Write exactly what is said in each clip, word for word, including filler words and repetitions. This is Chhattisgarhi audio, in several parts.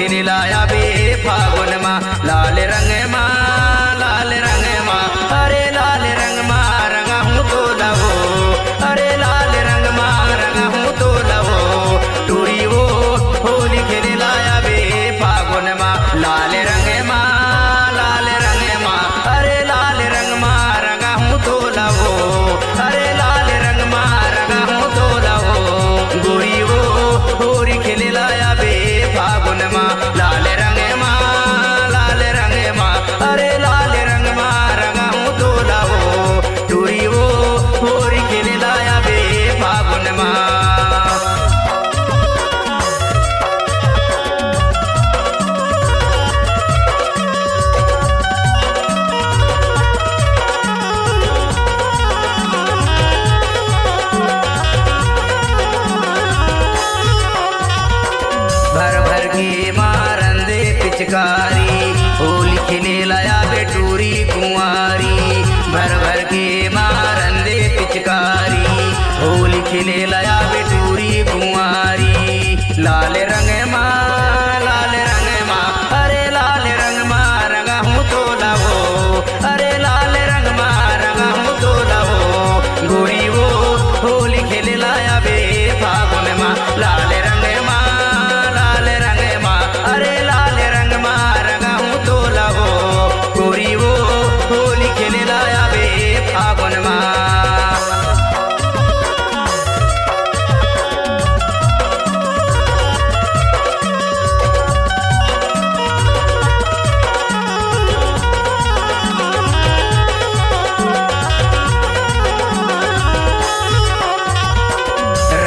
खेले लाया बे फागुन मा, लाल रंग मा, लाल रंग मा, अरे लाल रंग मा रंगा हूँ तोला वो, अरे लाल रंग मा रंगा हूँ तोला वो, टूरी वो होली खेले लाया बे फागुन मा, लाल रंग मा, लाल रंग मा, अरे लाल रंग मा रंगा हूँ तोला वो, अरे लाल रंग मा रंगा हूँ तोला वो, गोरी वो होरी खेले लाया बे फागुन मा, लाल रंग मा, लाल रंग मा, अरे लाल रंग मा रंगा हूँ तोला वो, टूरी वो होरी खेले लाया बे फागुन मा। भर भर के मारन दे पिचकारी, होली खेले लाया बे टूरी कुंवारी। भर भर के मारन दे पिचकारी, होली खेले लाया बे टूरी कुंवारी। लाल रंग मा, लाल रंग मा, अरे लाल रंग मा रंगा हूँ तोला वो, अरे लाल रंग मा रंगा हूँ तोला वो, गोरी वो होली खेले लाया बे फागुन मा, लाल रंग मा, लाल रंग मा, अरे लाल रंग मा रंगा हूँ तोला वो, गोरी वो होली खेले लाया बे फागुन मा।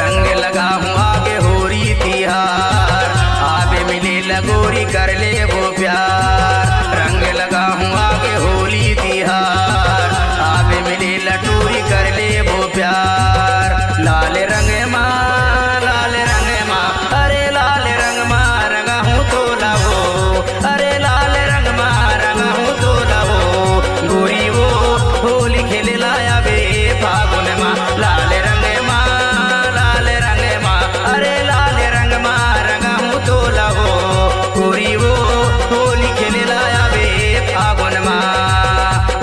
रंग लगा हूँ आगे होरी तिहार, आबे मिले लगोरी कर ले वो प्यार। रंग लगा हूँ आगे होली तिहार, आबे मिले लटूरी कर ले वो प्यार। लाल रंग मा, लाल रंग मा, अरे लाल रंग मा रंगा हूँ तोला वो, अरे लाल रंग मा रंगा हूँ तोला वो, गोरी वो होली खेले लाया बे फागुन मा, लाल रंग मा, लाल रंग मा, अरे लाल रंग मा रंगा हूँ तोला वो, गोरी वो होली खेले लाया बे फागुन मा,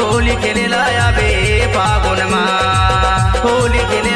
होली खेले लाया बे फागुन मा, होली खेले